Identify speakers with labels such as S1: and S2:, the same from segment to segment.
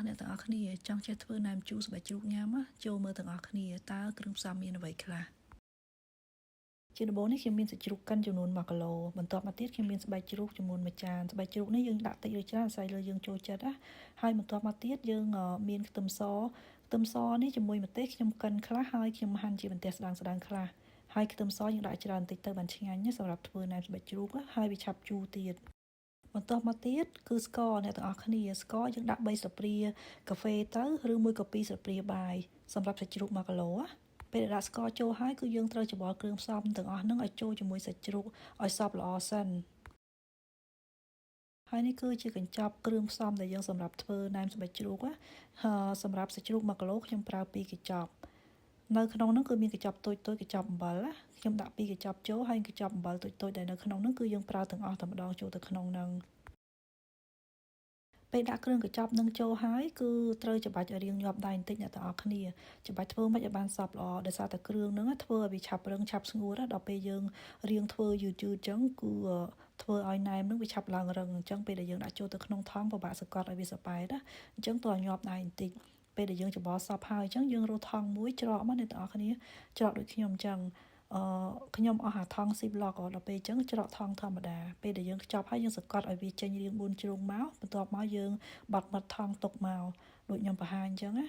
S1: តោះអ្នកទាំងអស់គ្នាចង់ចេះធ្វើណែមជូរស្បែកជ្រូកញ៉ាំណាចូលមើលទាំងអស់គ្នាតើគ្រឿងផ្សំមានអ្វីខ្លះជាដំបូងនេះខ្ញុំមានសាច់ជ្រូកកិនចំនួន1គីឡូបន្ទាប់មកទៀតខ្ញុំមានស្បែកជ្រូកចំនួន1ចានស្បែកជ្រូកនេះយើងដាក់តិចឬច្រើនអាស្រ័យលើយើងចូលចិត្តណាហើយបន្ទាប់មកទៀតយើងមានខ្ទឹមសខ្ទឹមសនេះជាមួយម្ទេសខ្ញុំកិនខ្លះហើយខ្ញុំហាន់ជាបន្ទះស្ដើងស្ដើងខ្លះហើយខ្ទឹមសយើងដាក់ច្រើនតិចទៅបានឆ្ងាញ់ណាសម្រាប់ធ្វើណែមស្បែកជ្រូកហើយវាឆាប់ជូរទៀតបន្ទាប់មកទៀតគឺស្ករអ្នកទាំងអស់គ្នាស្ករយើងដាក់3ស្លាបព្រាកាហ្វេទៅឬមួយក៏2ស្លាបព្រាបាយសម្រាប់សាច់ជ្រូក1គីឡូពេលដាក់ស្ករចូលហើយគឺយើងត្រូវច្របល់គ្រឿងផ្សំទាំងអស់ហ្នឹងឲ្យចូលជាមួយសាច់ជ្រូកឲ្យសព្វល្អសិនហើយនេះគឺជាកញ្ចប់គ្រឿងផ្សំដែលយើងសម្រាប់ធ្វើណែមស្បែកជ្រូកណាសម្រាប់សាច់ជ្រូក1គីឡូខ្ញុំប្រើ2កញ្ចប់នៅក្នុងហ្នឹងគឺមានកញ្ចប់តូចតូចកញ្ចប់អំបិលណាខ្ញុំដាក់2កញ្ចប់ចូលហើយកញ្ចប់អំបិលតូចតូចដែលនៅក្នុងហ្នឹងគឺយើងប្រើទាំងអស់តែម្ដងចូលទៅក្នុងហ្នឹងពេលដាក់គ្រឿងកញ្ចប់នឹងចូលហើយគឺត្រូវច្បាច់ឲ្យរាងញាប់ដៃបន្តិចអ្នកទាំងអស់គ្នាច្បាច់ធ្វើមិនឲ្យបានសព្វល្អដោយសារតែគ្រឿងហ្នឹងធ្វើឲ្យវាឆាប់រឹងឆាប់ស្ងួតដល់ពេលយើងរៀងធ្វើយឺតយឺតអញ្ចឹងគឺធ្វើឲ្យណែមនឹងវាឆាប់ឡើងរឹងអញ្ចឹងពេលដែលយើងដាក់ចូលទៅក្នុងថង់ពិបាកសកត់ឲ្យវាសប៉ែតណាអញ្ចឹងតើញាប់ដៃបន្តិចពេលដែលយើងច្របល់សពហើយអញ្ចឹងយើងរកថង់មួយច្រកមកអ្នកទាំងអស់គ្នាច្រកដូចខ្ញុំអញ្ចឹងអឺខ្ញុំអស់អាថង់ស៊ីប្លុកដល់ពេលអញ្ចឹងច្រកថង់ធម្មតាពេលដែលយើងខ្ចប់ហើយយើងសកត់ឲ្យវាចេញរាង4ជ្រុងមកបន្ទាប់មកយើងបាត់មាត់ថង់ទុកមកដូចខ្ញុំបង្ហាញអញ្ចឹងណា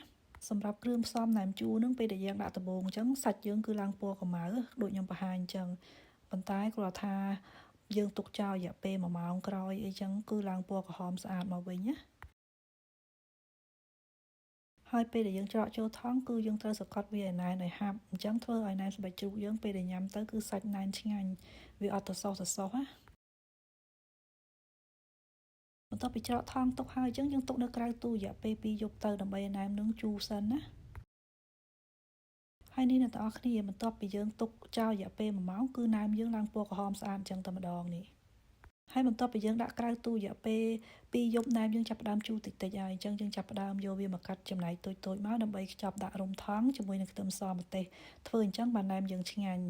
S1: សម្រាប់គ្រឿងផ្សំណែមជូរនឹងពេលដែលយើងដាក់ដំបូងអញ្ចឹងសាច់យើងគឺឡើងពណ៌ខ្មៅដូចខ្ញុំបង្ហាញអញ្ចឹងប៉ុន្តែគ្រាន់ថាយើងទុកចោលរយៈពេល1ម៉ោងក្រោយអីចឹងគឺឡើងពណ៌ក្រហមស្អាតមកវិញណាហើយពេលដែលយើងច្រកចូលថង់គឺយើងត្រូវសកត់វាឲ្យណែនឲ្យហាប់អញ្ចឹងធ្វើឲ្យណែនស្បែកជ្រូកយើងពេលដែលញ៉ាំទៅគឺសាច់ណែនឆ្ងាញ់វាអត់ទៅសោះទៅសោះណាបន្ទាប់ពីច្រកថង់ទុកហើយអញ្ចឹងយើងទុកនៅក្រៅទូរយៈពេល2យប់ទៅដើម្បីឲ្យណែមនឹងជូរសិនណាហើយនេះអ្នកទាំងអស់គ្នាបន្ទាប់ពីយើងទុកចោលរយៈពេល1ម៉ោងគឺណែមយើងឡើងពណ៌ក្រហមស្អាតអញ្ចឹងតែម្ដងនេះហើយបន្ទាប់ពីយើងដាក់ក្រៅទូរយៈពេល2យប់ណែមយើងចាប់ផ្ដើមជូរតិចតិចហើយអញ្ចឹងយើងចាប់ផ្ដើមយកវាមកកាត់ចំណែកតូចតូចមកដើម្បីខ្ចប់ដាក់រុំថង់ជាមួយនឹងខ្ទឹមសម្ទេសធ្វើអញ្ចឹងបានណែមយើងឆ្ងាញ់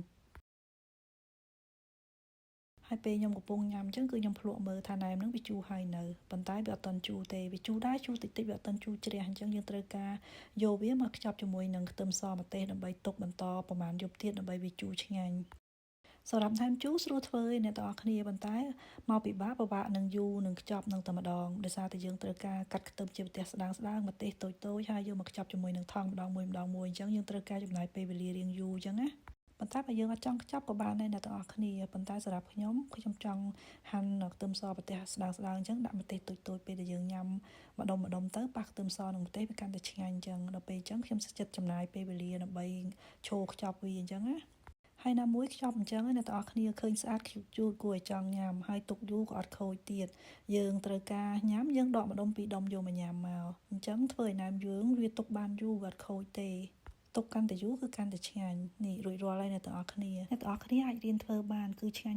S1: ហើយពេលខ្ញុំកំពុងញ៉ាំអញ្ចឹងគឺខ្ញុំភ្លក់មើលថាណែមនឹងវាជូរហើយនៅប៉ុន្តែវាអត់ទាន់ជូរទេវាជូរដែរជូរតិចតិចវាអត់ទាន់ជូរជ្រះអញ្ចឹងយើងត្រូវការយកវាមកខ្ចប់ជាមួយនឹងខ្ទឹមសម្ទេសដើម្បីទុកបន្តប្រហែលយប់ទៀតដើម្បីវាជូរឆ្ងាញ់សម្រាប់ថែមជូរស្រួលធ្វើឯអ្នកទាំងអស់គ្នាប៉ុន្តែមកពិបាកពិបាកនឹងយូរនឹងខ្ចប់នឹងតែម្ដងដោយសារតែយើងត្រូវការកាត់ខ្ទឹមជាប្រទេសស្ដាងស្ដាងម្ទេសតូចតូចហើយយកមកខ្ចប់ជាមួយនឹងថង់ម្ដងមួយម្ដងមួយអញ្ចឹងយើងត្រូវការចំណាយពេលវេលារៀងយូរអញ្ចឹងណាប៉ុន្តែបើយើងអត់ចង់ខ្ចប់ក៏បានដែរអ្នកទាំងអស់គ្នាប៉ុន្តែសម្រាប់ខ្ញុំខ្ញុំចង់ហាន់ខ្ទឹមសប្រទេសស្ដាងស្ដាងអញ្ចឹងដាក់ម្ទេសតូចតូចពេលដែលយើងញ៉ាំម្ដុំម្ដុំទៅប៉ះខ្ទឹមសនិងម្ទេសវាកាន់តែឆ្ងាញ់អញ្ចឹងដល់ពេលអញ្ចឹងខ្ញុំចិត្តចំណាយពេលវេលាដើម្បីឈោខ្ចប់វាអញ្ចឹងណាហើយណាមួយខ្ចប់អញ្ចឹងអ្នកទាំងអស់គ្នាឃើញស្អាតខ្ជូតជូតគួរឲ្យចង់ញ៉ាំហើយទុកយូរក៏អត់ខូចទៀតយើងត្រូវការញ៉ាំយើងដកម្ដុំពីរដុំយកមកញ៉ាំមកអញ្ចឹងធ្វើឲ្យណែមយើងវាទុកបានយូរវាអត់ខូចទេទុកកាន់តែយូរគឺកាន់តែឆ្ងាញ់នេះរួចរាល់ហើយអ្នកទាំងអស់គ្នាអ្នកទាំងអស់គ្នាអាចរៀនធ្វើបានគឺឆ្ងាញ់។